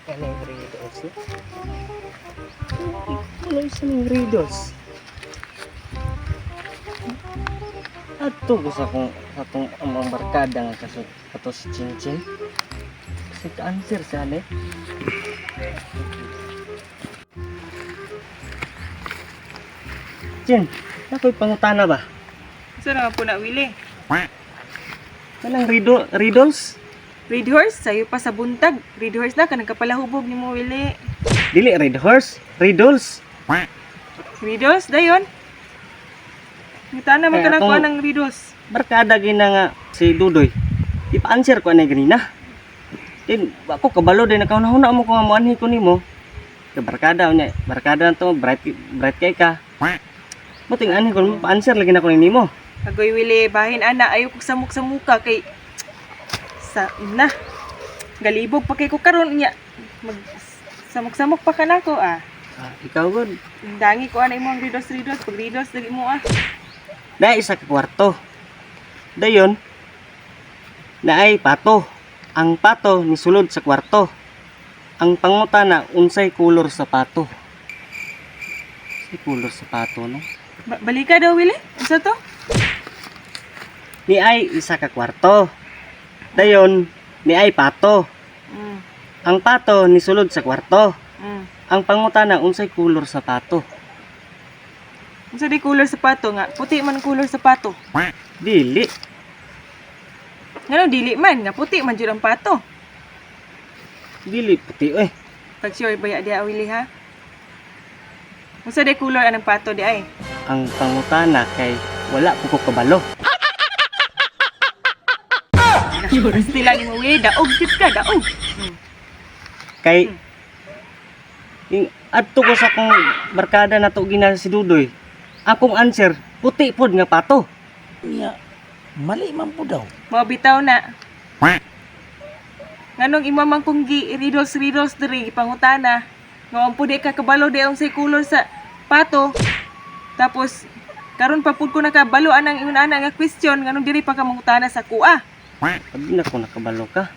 Kanang riddles no? Wala isa ng riddles. Ato ko sa akong sa atong amang barkada nga kasot ato si Chinchin. Kasi ka-answer siya eh. Chin, ako'y pangutana ba? Unsa naman po na, Willie? Kanang riddles? Red horse, sayo pa sa buntag. Red horse na, kanang kapalahubog nimo, Willie. Dili red horse, riddles. Riddles, dayon. Ngita na man Kaya ka atong- kuha ng riddles. Barkada gina nga si Dudoy. Ipa-answer ko anay ganina. Din ako kabalo din nakauna-una mo ko nga moanhi ko nimo. Kay barkada unya, barkada na to, bright bright kay ka. Muting anhi ko nimo, pa-answer lagi na ko nimo. Agoy, Willie, bahin ana, ayaw kog samok sa muka kay sa na. Galibog pa kay ko karon nya. Mag samok-samok pa ka nako ah. Ah, ikaw gud. Dangi ko ana imong riddles riddles pag riddles dali mo ah. Na isa ka kwarto. Dayon naay pato. Ang pato nisulod sa kwarto. Ang pangutana unsay kolor sa pato. Unsay kolor sa pato no? Balika daw, Willie. Unsa to? Ni ay isa ka kwarto. Dayon, ni ay pato. Ang pato nisulod sa kwarto. Ang pangutana unsay kolor sa pato. Unsa di color sa pato nga? Puti man ang color sa pato. Dili. Ngano dili man nga puti man jud ang pato. Dili puti eh. Pag sure ba ya diha, Willie, ha? Unsa di color anang pato di ay? Ang pangutana kay wala po ko kabalo. Stila ni mo, Willie, daog jud ka, daog. Kay ing adto ko sa akong barkada na to gina si Dudoy. Akong answer puti pod nga pato. Niya, mali man po daw. Mao bitaw na. Nganong imo man kung gi riddles riddles diri gipangutana. Nga ang pud di ka kabalo di unsay color sa pato. Tapos karon pa pud ko nakabalo anang ingon ana nga question nganong diri pa ka mangutana sa kuha. Abi na ko nakabalo ka.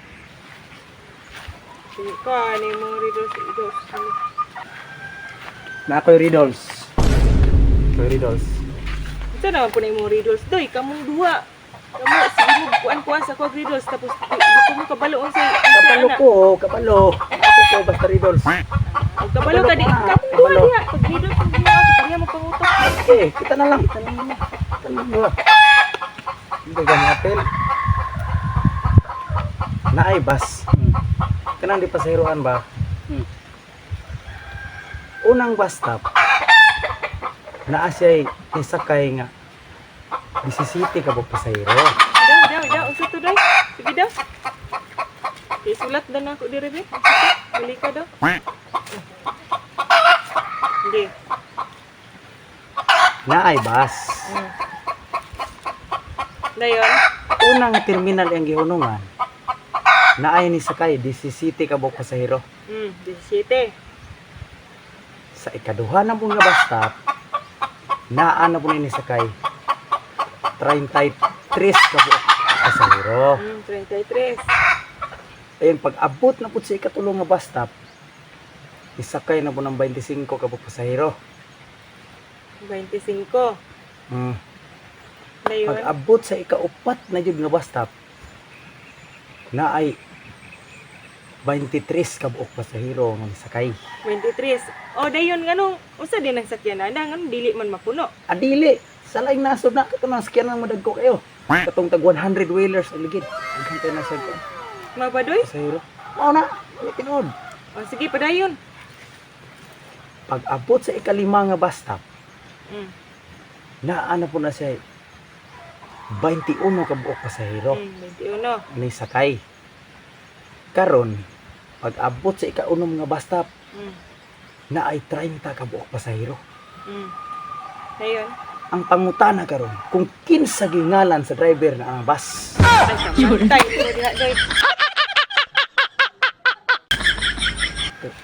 Sige ko ani mo riddles riddles. Na ako'y riddles. Ako'y riddles. Unsa naman po na imong riddles doy kamong duha. Kamo sige mo kuan-kuan sa kuwag riddles tapos di ko mo kabalo unsay Kabalo ko, kabalo. Ako ko, basta riddles. Og kabalo ka di Kabalo ko, ah. kamong duha Kabalo. diha pag riddles mo duha pareha mo pangutok. Eh, kita na lang. Kita na lang. Kita na lang. Hindi ka apel. Naay bus. Kanang di pasahiruan ba? Unang bus stop. Naa siya'y nisakay nga 17 ka buok pasahero. Daw, daw, daw. Unsa to, day? Sige daw. Okay, sulat na na ako diri, be. Bili ka daw. Hindi. Naay bus. Dayon. Unang terminal ang gihunungan. Naay ni sakay 17 ka buok pasahero. 17. Sa ikaduha na po nga bus stop, naa na po ni sakay 33 ka buok pasahero. 33. Ayun, pag abot na po sa ikatulo nga bus stop, isakay na po ng 25 ka buok pasahero. 25. Dayon. Pag abot sa ikaupat na jud nga bus stop, na ay 23 ka buok pasahero nga nisakay. 23. Oh, dayon nganong unsa din ang sakyanan na nganong dili man mapuno. Adili, sa laing nasod na katong nang sakyanan nga madagko kayo. Katong tag 100 wheelers ang ligid. Daghan tayo na sa Mabadoy? pasahero. Mao na, wala tinuod. Oh, sige padayon. Pag abot sa ikalima nga bus stop, naa na po na siya 21 ka buok pasahero 21. ni sakay. Karon, pag abot sa ikaunom nga bus stop, na ay 30 ka buok pasahero. Dayon. Ang pangutana karon, kung kinsa gingalan sa driver na ang bus. Ay, kamantay mo diha, day.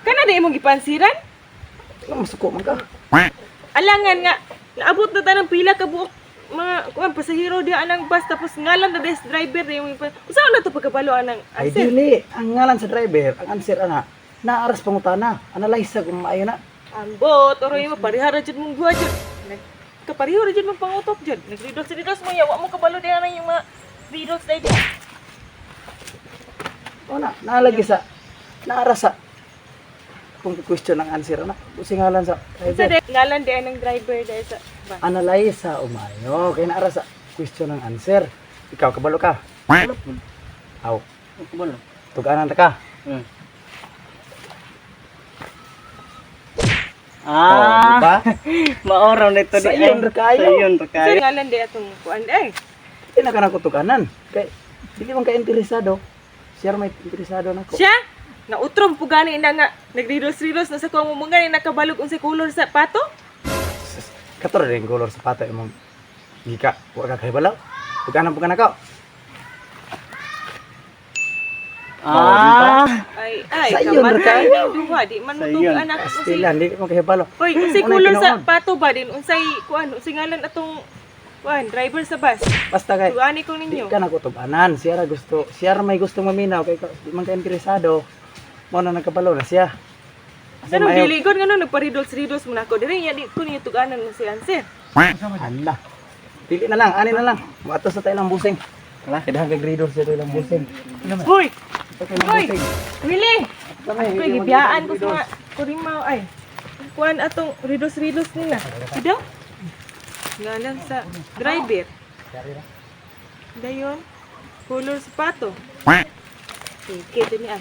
Kana di imong gipansiran? Nga masuko man ka. Alangan nga naabot na ta ng pila ka buok mga kuan pasahero diha anang bus tapos ngalan na des driver di imong usa na to pagkabalo anang Ay answer. dili, ang ngalan sa driver, ang answer ana, Naaras pangutana. Analyze sa kung maayo na. Ambot, oroy mo parehara jud mong duha jud. Kapareho ra jud mong pangutok jud. Nag-riddles riddles mo ya, wa mo kabalo diha na yung mga riddles dai diha. O na, naalagi sa naaras sa kung question ang answer na. Usingalan sa Sa driver. ngalan diha ng driver dai sa bus. Analyze sa umayo. Kay naara sa question ang answer. Ikaw kabalo ka. Wala po. Aw, Ako kabalo. tuganan ta ka. Oh, di Ah, ba? maoraw na ito di. Sayon ra kayo. Sayon ra Sa kayo. ngalan diha atong kuan ay. Di na ka na tuganan. Kay dili man ka interesado. Siya ra may interesado nako. Siya nga utrom po gani na nga nag-riddles riddles na sa kuang mo gani nakabalog unsay color sa pato. Kato ra rin color sa pato imong gika. Wa ka kahibalaw. Tuganan po ka nako. Ah, di ba? Ay ay, Sayon ra kamatay kayo. ng duha di man mo Sayon. tugaan ako unsay. Pastilan, dili man kahibalaw. Hoy, unsay Unay color sa tinuod. pato ba din unsay kuan unsay ngalan atong kuan driver sa bus. Basta kay Tuani ko di ninyo. ka na tuganan. Siya ra gusto, siya ra may gusto maminaw kay di man ka interesado. Mo na nagkabalo na siya. Kasi Ganun maayo- dili gud ngano nagpa-riddles riddles mo nako diri nya di ko ninyo tuganan mo si answer. Hala. Dili na lang, ani na lang. Muato sa tayo lang busing. Wala. Kaya kay grador sa tayo lang busing. Hoy, Ito kay lang Hoy! busing. Willie. Kami, Koy gibiyaan ko sa mga kurimaw ay. Kuan atong riddles riddles nila. Sidaw? Ngalan sa driver. Dayon, color sa pato. Sige, ito niya.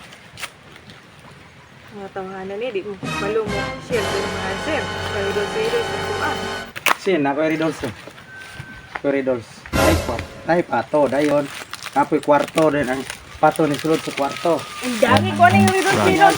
Mga tawhanan ni, di mo balo mo share sa mga answer. Sa riddles riddles na kuan. Sin, ako riddles. Ako riddles. Ay, ay pato, dayon. Kapoy kwarto din ang pato ni sulod sa kwarto. Ang dami ko na yung riddles riddles.